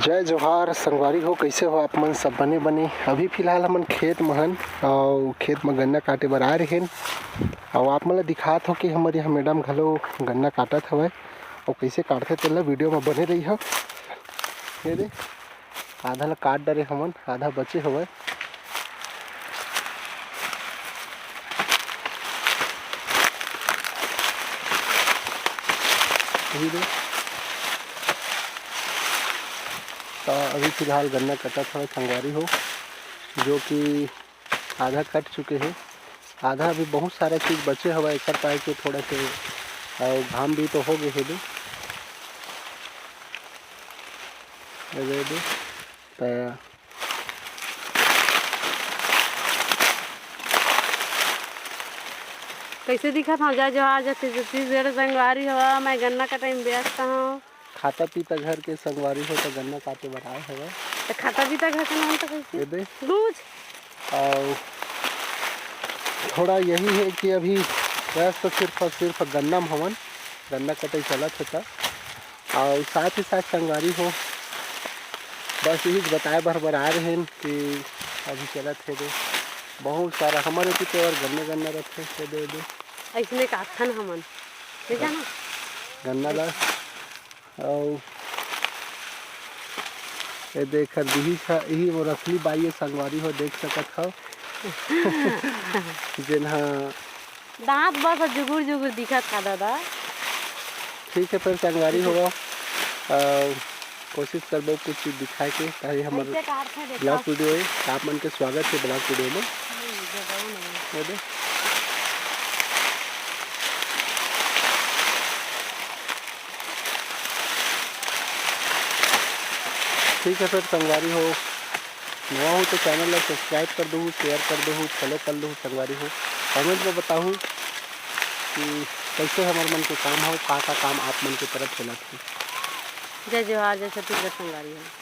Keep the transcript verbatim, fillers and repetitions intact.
जय जोहार संगवारी हो, कइसे हो आप मन? सब बने बने। अभी फिलहाल हमन खेत म हन, अउ खेत म गन्ना काटे बर आए रहेन, अउ आप मन ल दिखात हो कि हमर यहाँ मैडम घलो गन्ना काटत हवय, अउ कइसे काटथे तेला वीडियो म बने रही हो। ये दे, आधा ल काट डरे हमन, आधा बचे हवय। ये दे, त अभी फिलहाल गन्ना कटत हवय संगवारी हो, जो कि आधा कट चुके हे, आधा अभी बहुत सारा चीज बचे हवय एकर पाए के थोड़ा से, अउ घाम भी तो हो गए हे दे। ए दे, ए दे। त कइसे दिखत हव? जय जोहार, जय छत्तीसगढ़ संगवारी हो, मैं गन्ना कटाई में व्यस्त हूँ। खाता पीता घर के संगवारी हो त गन्ना काटे बर आए हवय। त खाता पीता घर के नाम तो कइसे? ये दे। दूध। अउ थोड़ा यही है कि अभी व्यस्त सिर्फ और सिर्फ गन्ना म हवन, गन्ना कटाई चलत हे त। अउ साथ ही साथ संगवारी हो, बस यही बताए बर, बर आए रहेन कि अभी चलत हे दे, बहुत सारा हमर एती तो और गन्ने, गन्ना रथे, ये दे, ये दे। अइसने काटथन हमन, ठीक है ना? गन्ना ला। अउ ये दे, एकर दिही छ, इही वो रखली बाई ये संगवारी हो, देख सकत हव। जेन ह दांत बस जुगुर जुगुर दिखत का दादा। ठीक है, फिर संगवारी हो, अ, कोशिश करबो कुछ चीज दिखाए के, ताकि हमर कइसे काटथे देखा। Vlog video है, आप मन के स्वागत है vlog video में। नहीं, जगह नहीं। ये दे। ठीक है, फिर संगवारी हो, नवा हो तो channel ला subscribe कर दहू, share कर दहू, follow कर लहू संगवारी हो। Comment में बताहू कि कैसे हमर मन के काम हो, का का काम आप मन के तरफ चलत हे। जय जोहार, जय छत्तीसगढ़ संगवारी हो।